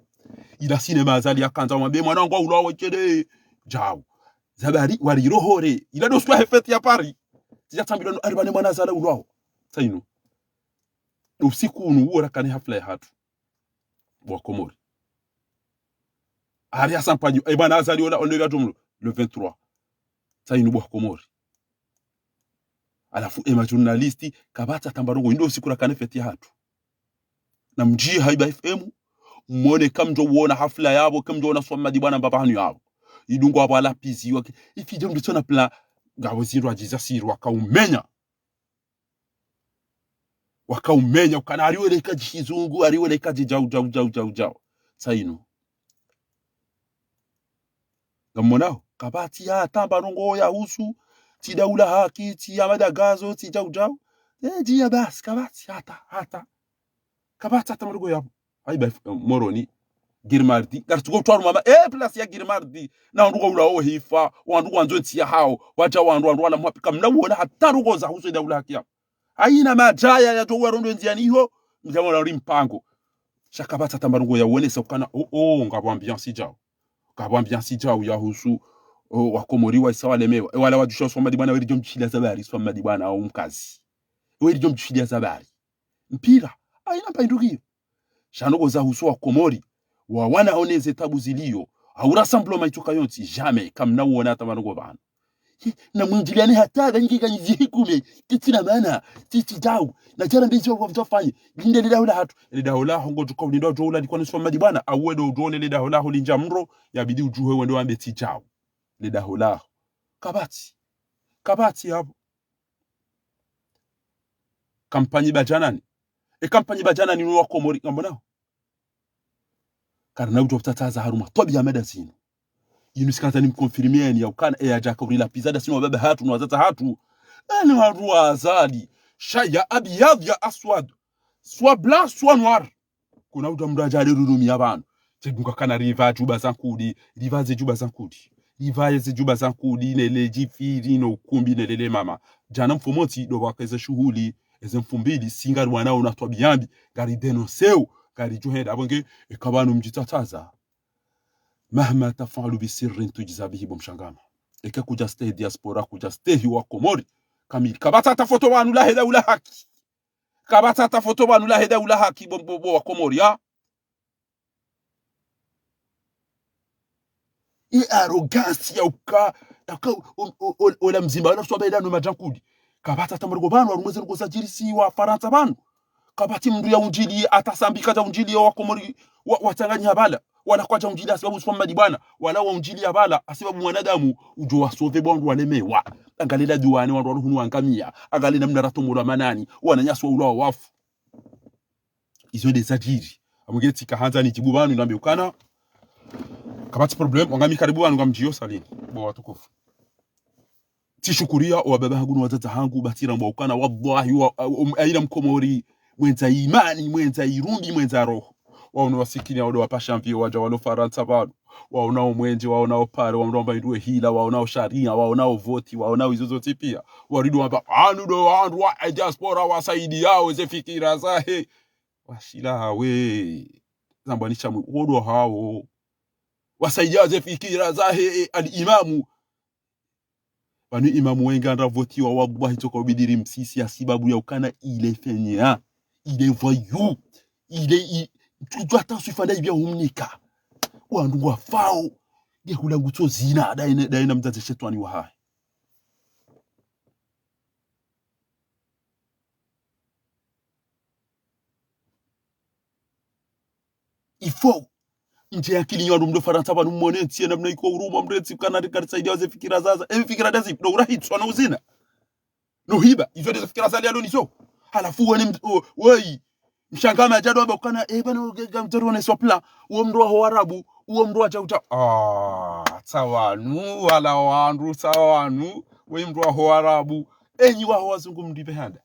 Ila cinéma Azali yakandza wambe, mwana wangu haulwa wa shele. Djau. Zabari, wari rohore. Ila ndo siku ya he fête ya Paris. Tsidja tsambilwa no, ari pvane mwana Azali haulwao. Sa inu. Usiku unu uwo rakane hafla yahatru. Bo Wakomori. Hari hasa mpanyo, e mwana Azali ola, ola ya jumlo, le vingt-trois. Sa inu bo Wakomori. Halafu e majournaliste, kapvatsi hata mba ndrongoo, inu usiku rakane fête yahatru. Na mdjiye Haiba F M, mwone kamdjo uona hafla yapvo, kamdjo uona Swamadi bwana mbapvi hanu yapvo. Idungu apvo alapizi wake, ifi dje mdru tsona plan, ngapvo zindru adjiza siri waka umenya. Waka umenya, ukana hariweleka dji shizungu, hariweleka dji djau, djau, djau, djau, djau. tsi inu. Ngamwonao, kapvatsi hata mba ndrongoo yahusu, tsi daula haki, tsi ya madagazo, tsi jau jau. E, djiya basi, kapvatsi hata, hata. Kapvatsi hata mba ndrongoo yapvo. Ayi ba, eh, Moroni, Grimaldi, ngaritsuko utwaru mama, e, place ya Grimaldi. Na wandru kwaulao hifa, wandru kwandzo ntsi yahao, wadja wandru, wandru wala mwapvi, kamna uona hata ndrongoo zahusu e daula haki yapvo. Hayina madjaya yadjo warondo ndziani iho, mdjamona uri mpango. Sha kapvatsi hata mba ndrongoo yaonesa ukana, o, o, ngapvo ambiance jau. Ngapvo ambiance jau yahusu, o, Wakomori wahisa walemewa. E, wala wadjusha uswa Mmadi Bwana, weridjo mdjushiliya za bari, uswa Mmadi Bwana, au mkazi. Weridjo mdjushiliya za bari. Mpira, hayina mba indru ngiyo. Sha ndrongoo zahusu Wakomori, wawana one ze tabu ziliyo, au rassemblement itsoka yontsi, jamais, kamna uona hata mba ndrongoo pvanu. Hi, na mwindjiliyane hata, nge kanyi zihikume, tsi tsina mana, tsi tsi jau, na djara mbezi wa mdjafanye, linde le daho lahatru, le daho laho ngodjo uka ulindo djo ula likwa nuswa Mmadi Bwana, au wedo udjo one le daho laho lindja mro, yabidi udjuhe wende wambe tsi jau, le daho laho. Kapvatsi, kapvatsi yapvo. Kampanyi badjanani. E kampanyi badjanani no Wakomori, ngamwonao. Karina udjo pvatsa za harumwa twabiya mada zinu. Inu tsikandza nimconfirmieni ya ukana, e yadjaka uri lapviza ndasi no wababa hatru, no wadzadze hatru. Eni wandru wa azali. Sha ya abyadh ya aswad. Soit blanc, soit noir. Kuna udja mndru adja alirurumia pvanu. Tsedunga kana ripva djuba za nkudi, ripva ze djuba za nkudi. Ripva ze djuba za nkudi, ne le djifiri, no ukumbi, ne le le mama. Djana mfumontsi, ndo pvwaka eze shuhuli, eze mfumbili, si ngariwanao na twabiya mbi, ngaridénoncéo, ngaridjuhenda, apvo nge, eka pvanu mdjitsatsaza. Mahma taf'alu bi sirrin tujza bihi bo mshangama. Eka kudjastehi diaspora, kudjastehi Wakomori. Kamili. Kapvatsi hata foto pvanu lahe daula haki. Kapvatsi hata foto pvanu lahe daula haki bo, bo, bo Wakomori, ha? I arrogance ya uka, ya uka, o, o, o, ola mdzima, ola mswaba ila no madjankudi. Kapvatsi hata mba ndrongoo pvanu, harumwa ze ndrongoo zadjirisiwa Farantsa pvanu. Kapvatsi mndru yaundjiliya, hata Sambi kadjaundjiliya Wakomori, wa, watsanganyihana pvala. Wala kwadjaundjiliya hasibabu uswa Mmadi Bwana. Wala waundjiliya pvala, hasibabu mwanadamu, udjo wasauver bo wandru walemewa. Angalia la Duwani, wandru walo hunu wangamiya. Angalia namna ratomolwa manani, wananyasi waulwa wafu. Izo nde zadjiri. Apvo nge tsika handza nidjibu pvanu, nambe ukana. Kapvatsi problème, wangami karibu pvanu ngamdjiyo salini. Bo watukufu. Tsishukuriya, o wababa hangu no wadzadze hangu, ba tsirambwa ukana, wallahi, wa, um, hayina Mkomori, mwendza imani, mwendza irumbi, mwendza roho. Waona wasikini, waona wapasha mvio, wadja walo Farantsa pvanu. Waona o mwendje, waona o pare, waona wamba indru we hila, waona o shariya, waona o voti, waona izo zontsi piya. Waridi wamba, anu ndo wandru wa diaspora wasaidiyao ze fikira zahe. Washila hawe. Zambwa ni shamwe, wodo hawo. Wasaidiyao ze fikira zahe, eh, al imamu. Pvanu imamu wenge andra votiwa, wallahi, tsoka ubidi rimsisi hasibabu ya ukana il est fainéant, il est voyou, il est, il, tu, tu attends, swifa nda ibia humnika. Wandru ngwafao, nge hula ngutso zina, daina, daina mdzadze shetwani wahahe. Il faut mdje akili nyi wandru mlo Farantsa pvanu mwone ntsi ye namna iko huruma, mdru etsi kana rika risaidia waze fikira zaza. Ewe fikira ndazi, ndo urahitswa no uzina. No hiba, izo ndezo fikira zali alo nizo. Halafu wene md-, o, woi, mshangama adjado amba ukana, eh, pvanu ge-, ga mdru wane sopla, uwo mdru waho Warabu, uwo mdru wadja uta. Ah, tsa wanu, wala wandru, tsa wanu, woi mdru waho Warabu. Enyi waho wazungu mdipve handa.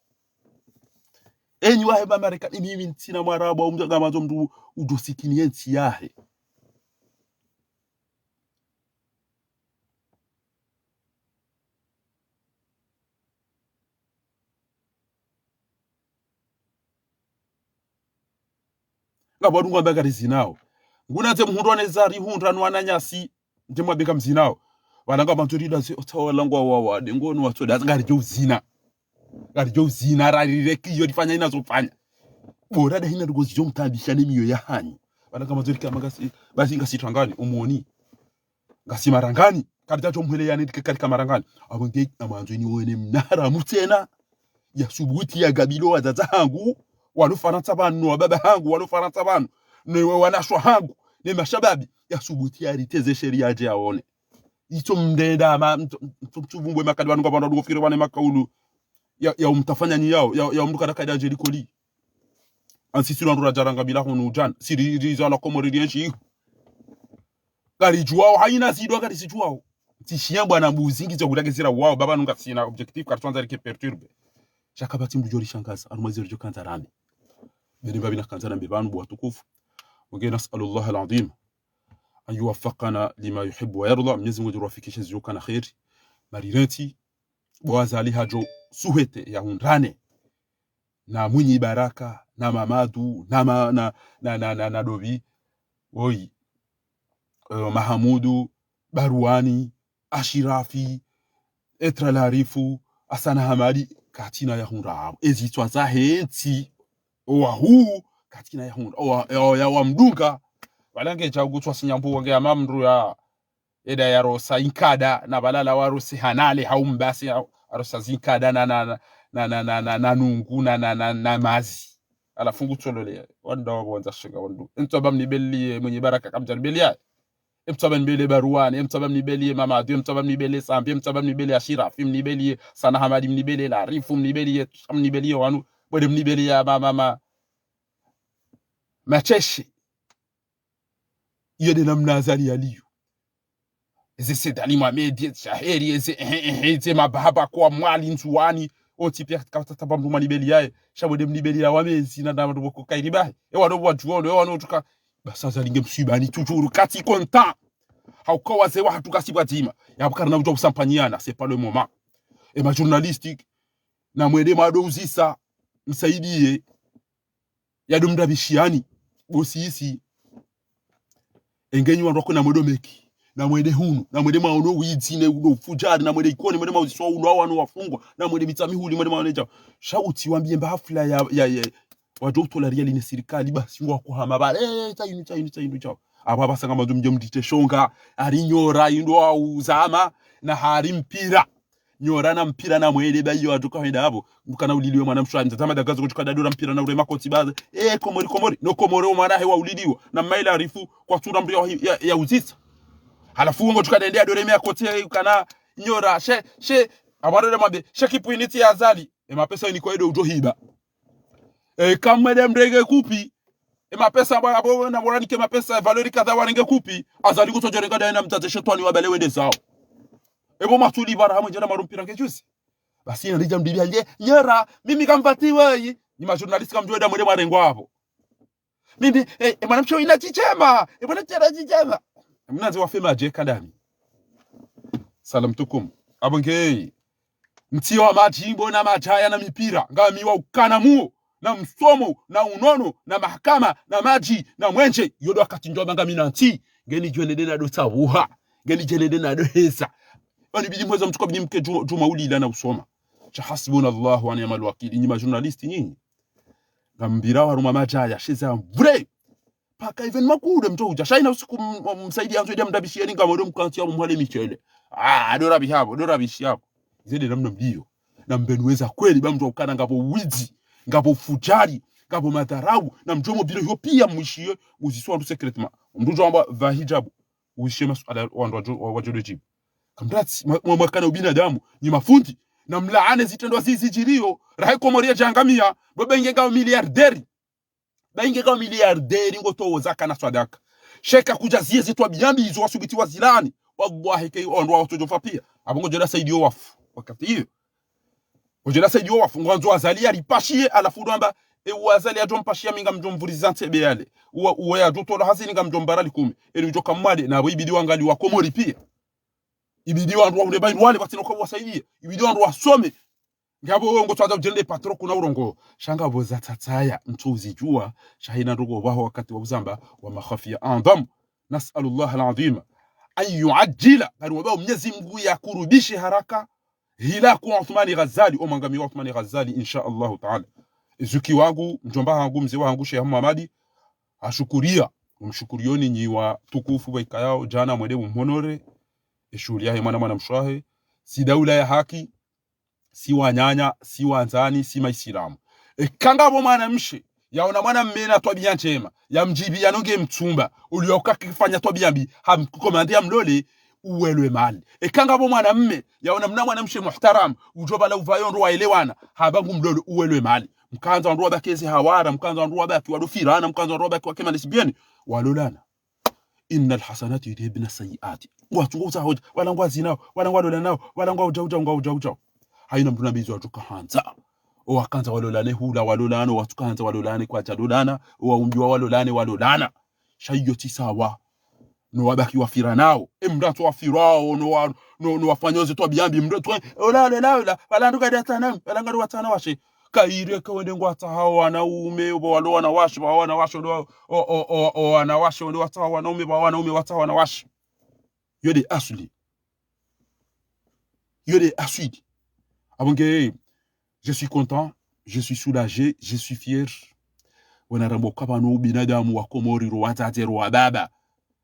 Enyi wahe ba Marekani, mimi ntsina Mwarabu, au mdru ngamandzo mdru udjo sikini ye ntsi yahe. Ngapvo wandru ngwamba kari zinao. Nguna ze mhundrwa ne zari hundra no wananyasi. Ndje mwabeka mzinao. Pvala ngamandzo rida zi, ota wala ngwa wa, wa, de ngono wa tsoda, ngaridjo uzina. Ngaridjo uzina, rari reki yo rifanya ina zofanya. Bora da hina rugo zidjo mtabisha ne miyo yahanyu. Pvala ngamandzo rika mangasi, basi ngasi twangani, umoni. Ngasi marangani, karidja djo mhwele yani rike karika marangani. Apvo nge, ngamandzo ni wene mnaharamu tsena. Ya subuti ya gabilo wadzadze hangu, walo Farantsa pvanu, no wababa hangu, walo Farantsa pvanu, ne wa-, wanashe hangu, ne mashababi, ya subuti ya riteze sheria adje yaone. Itso mndenda ama, mtso, mtso, mtso vumbwe makadi pvanu ngapvandru wadungo fikiri wane makaulu, ya, ya umtafanya nyi yao, ya, ya umduka na kaida adje likoli. Ansi silo ndo radjaranga bila hunu djana. Si ri, ri zalwa Komori rienshi. Ngaridjuwao, hayina zidwa ngarizidjuwao. Tsi shiya bwana mbuzi ngizo kutake zira wao, baba nunga sina objectif, karitsandza rike perturbe. Sha kapvatsi mdru djo rishangaza, harumwa ziro djo kandza rambe. Beni mbabi na kandza rambe pvanu bo watukufu. Wenge نسأل الله العظيم أن يوفقنا لما يحب ويرضى. Mnyezi Mungu djo riwafikishe zidjo kana kheri. Marirenti, bo Azali hadjo suhete ya hundrane na Mwinyi Baraka, na Mamadu, na ma, na, na, na, na, na Dobi, oyi, eh, Mahamudu, Baruani, Ashirafi, Etra Larifu, Asana Hamadi, katsina ya hundra abo. Ezitswa zahe ntsi, owahu, katsina ya hundra, owa, owa, ya wamdunga. Wala nge dja ugutswa sinyambu wange ama mdru ya, eda yarosa inkada, na balala warose hanale, haumbase, ya, arosa zinkada na, na, na nungu, na, na, na, na mazi. Halafu ngutsolole, wandru wabondza shinga wandru. Emtswaba mnibeliye, Mwinyi Baraka kamdja nibeliya. Emtswaba mnibeliye Baruani, emtswaba mnibeliye Mamadu, emtswaba mnibeliye Sambi, emtswaba mnibeliye Ashirafi, mnibeliye Sana Hamadi, mnibeliye Larifu, mnibeliye, mnibeliye wanu, bwede mnibeliye ma, ma, ma, Macheshe. Iyo nde namna Azali yaliyo. Eze Said Ali Mohamed, eze Shaheri, eze, ehe, ehe, eze mabahaba kwa Mwali, Ndzuwani, otsi piya katsataba mdru mwanibeliyaye. Sha bwede mnibeliya wamezi na ndama ndo boko kairi bahi. Ewa ndo wadjuwa, ewa ndo tuka. Basi Azali nge mswibani, toujours, katsi content. Hauka wazee wahatru kasi pvwadzima. Yapvo karina udjuwa usampanyana, c'est pas le moment. E ma journalistique, na mwende mwado uzisa, msaidiye. Yado mdabishiyani, bosi isi. Engenyi wandru wako na mwendo meki, na mwende hunu, na mwende mwaono widzi ne udo ufujari, na mwende Ikoni, mwende mwauziswa ulo awano wafungwa, na mwende Mitsamihuli, mwende mwaone djao. Sha utsi wambiye mba hafla ya, ya, ya, wadjo utola riyali ne sirikali, basi ngwa kuhama bale, eh, tsayinu, tsayinu, tsayinu djao. Apvo apvasa nga mandzo mdje mdite shonga, hari nyora, indo wa uzama, na hari mpira. Nyora na mpira na mwende ba iyo atuka hwenda apvo. Mdru kana uliliwe mwana mshe wa mdzadze Madagazo kutsuka dadora mpira na urema koti baze. Eh, Komori, Komori. No Komori o mwana hewa uliliwa. Na maila arifu kwa tsura mdru ya, ya, ya uzisa. Halafu wongo tsuka dende adore mea koti, eh, kana nyora. She, she, amwaro de mwambe. She kipwiniti ya Azali. E mapesa ini kwa edo udjo hiba. E kamwende mrenge kupi. E mapesa ba, abo na mwanike mapesa, e valeur kadha warenge kupi. Azali kutsodjo renga daye na mdzadze shetwani wabale wende zao. Ebo matuli bara hamwe djana marumpira ke juzi. Basi ina lidja mdibi anje, nyera, mimi kampvati weyi. Ni ma journaliste kamdjuwa da mwende mwarengwa apvo. Mimi, eh, eh, mwanamshe ina chichema, eh, mwanamshe ina chichema. Mnazi wafe madje kadami. Salam tukum. Apvo ngeyi. Mtsiyo wa madjimbo na madjaya na mipira. Ngami wa ukana muo, na msomo, na unono, na mahakama, na madji, na mwenje. Yodo wakati ndjo manga mina ntsi. Ngeni djwenede na do tsabuha. Ngeni djenede na do heza. Wani bidi mweza mtsuka bidi mke djuma, djuma ulila na usoma. Sha hasbunallahu wa ni'mal wakil. Inyi ma journaliste nyinyi. Ngambira waruma madjaya, sheza vrai. Paka even makude mdjo udja. Sha ina usiku m-, m-, msaidi anzo ida mdabishiyeni ngamwendo mkantsi ya mhale michele. Ah, do rabi hapvo, do rabi shi hapvo. Zede namna mliyo. Na mbenu weza kweli ba mdjo ukana ngapvo widzi, ngapvo fujari, ngapvo madharau, na mdjo mo biro hiyo piya mwishiye, uziswa wandru secrètement. Mdru djo amba va hijabu. Uishe masuala wandru wadjo, wa-, wadjo do djibu. Kamdatsi, mwa-, mwa-, mwakana ubinadamu, ni mafundi, na mlaane zitrendwa zizi zidjiriyo, rahe Komori ya djangamiya, baba inge ngao milliardaire. Ba inge ngao milliardaire ngo towo zaka na swadaka. Sheka kudja ziye zetwabiya mbi izo wasubiti wazilaani. Wallahi ke wandru watsodjo fa piya. Apvo ngodjo da saidiyo wafu. Wakati iyo. Ngodjo da saidiyo wafu. Ngwandzo Azali ya ripashiye, halafu ndo amba, e u Azali yadjo mpashiya mi ngamdjo mvuriza ntsebe yale. Uwa, uwa yadjo tola hazini ngamdjo mbara likume. Eni udjo kamwade, na apvo ibidi wangali wa Komori piya. Ibidi wandru wa ule bayi wale, pvatsina uka wasaidiye. Ibidi wandru wasome. Ngapvo ngo tsandza udjende patro kuna urongo. Sha ngapvo za tsatsaya, mtsu uzidjuwa. Sha hina ndrongo pvaho wakati wa uzamba, wa makhafiya andhamu. نسأل الله العظيم أن يعجل. Ngari wamba Mnyezi Mungu ya kurubishe haraka. Hilaku Uthmani Ghazali, o mwangamiyo wa Uthmani Ghazali, insha Allahu Ta'ala. Zuki wangu, mdjomba hangu, mze wahangu, Sheikh Muhammadi, ashukuriya. Umshukuriyoni nyi watukufu ba ikayao, djana mwende mumhonore. E shuhuli yahe mwana mwana mshe wahe. Si daula ya haki. Si wananya, si wandzani, si maisilamu. Eka ngapvo mwanamshe, yaona mwanamme na twabiya ndjema, yamdjibiya no nge mtsumba, uliyo uka kifanya twabiya mbi, hamkomande yamlole, uwelwe mali. Eka ngapvo mwanamme, yaona mna mwanamshe muhtaram, udjo pvala uvayo ndo waelewana, hamba ngumlole, uwelwe mali. Mkandza wandru wabaki eze hawara, mkandza wandru wabaki wado firana, mkandza wandru wabaki wake malesibieni. Walolana. Innal hasanati yudhhibna sayyiati. Watsungo uza hodja, wala ngwazinao, wala ngwalolanao, wala ngwaudjaudjao, ngwaudjaudjao. Haina mndru nambizi watsuka handza. Owakandza walolane hula, walolane, owatsuka handza walolane, kwadja lolana, owaumbiwa walolane, walolana. Sha iyo tsi sawa. No wabaki wafiranao. E mndru atso wafirao, no wa-, no, no wafanyao ze twabiya mbi, mndru atso, ola, ola, ola, ola, wala ndo kadi atsana, wala ngari watsana washe. Kayireke wende ngwatsahao wanaume, obo walo wanawashe, wa wanawashe, o, o, o, o, wanawashe, wende watsahao wanaume, wa wanaume, watsahao wanawashe. Iyo nde asli. Iyo nde asli. Apvo nge, je suis content, je suis soulagé, je suis fier. Wana ramba ukaya pvanu ubinadamu wa Komori ro wadzadze ro wababa.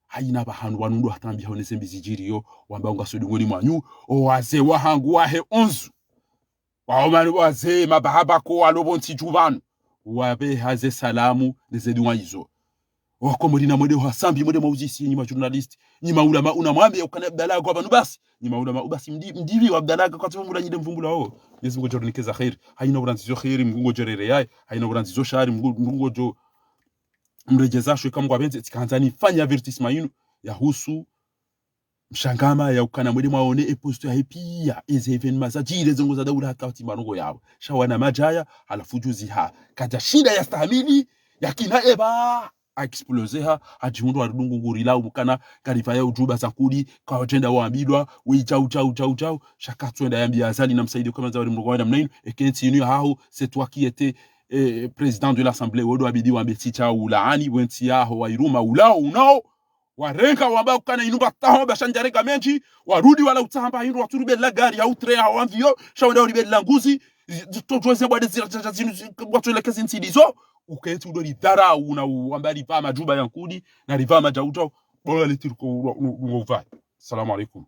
Haina pvahanu pvanu ndo hata mbi haone ze mbi zidjiriyo, wamba unga sodi ngoni mwanyu, owazee wahangu wahe onzu. Waomani wazee mabahaba ko walo pvo ntsi dju pvanu. Wapveha ze salamu, ne ze duwa izo. Wakomori namwende uhasambi, mwende mwauzisi, nyi ma journaliste, nyi maulama, unamwambe ukana Abdallah ko pvanu basi. Nyi maulama, basi mdi-, mdipvi wa Abdallah ko kwatsi mvumbula nyi nde mvumbula o. Mwenyezi Mungu ngudjo rinika za kheri. Haina urandzizo kheri, Mungu ngudjo rereyai. Haina urandzizo shari, Mungu, Mungu ngudjo mredjeza shwe kamwe ngwapvendze, tsikandza nifanye avertissement inu, yahusu Mshangama ya ukana mwende mwaone e poste yahe piya, eze événement zadjiri, eze ndrongo za daula hata watsi marongo yawo. Sha wana madjaya, halafu juzi ha. Kadjashinda yastahamili, yakina eba, ha exploser ha, hadjihundru hari dungu nguri lau mkana, karipvaya udjuba za kuli, kwadjenda wambilwa, we djau, djau, djau, djau, sha katsuenda yambiya Azali na Msaidie ukaya za wali mrongo wenda mna inu, eka ntsi inu yahaho, c'est toi qui étais, eh, président de l'Assemblée, wodo wabidi wambe tsi djau ulaani, we ntsi yaho, wairuma ulao, unao, warenga wamba ukana inu pvatsaha, wamba sha ndjarega mendji, warudi wala utsaha mba hindru watsu ribelea gari, hau train, hau avion, sha wenda uribelea nguzi, zi-, zi-, to djuwa ze bwade zira djadja zinu, zi-, watsu eleke zi ntsi ndizo, ukentsi udo ridharau na u-, wamba ripva madjuba ya nkudi, na ripva madjau djau, bola litiri ko u-, u-, u-, uvai. Salamu alaikum.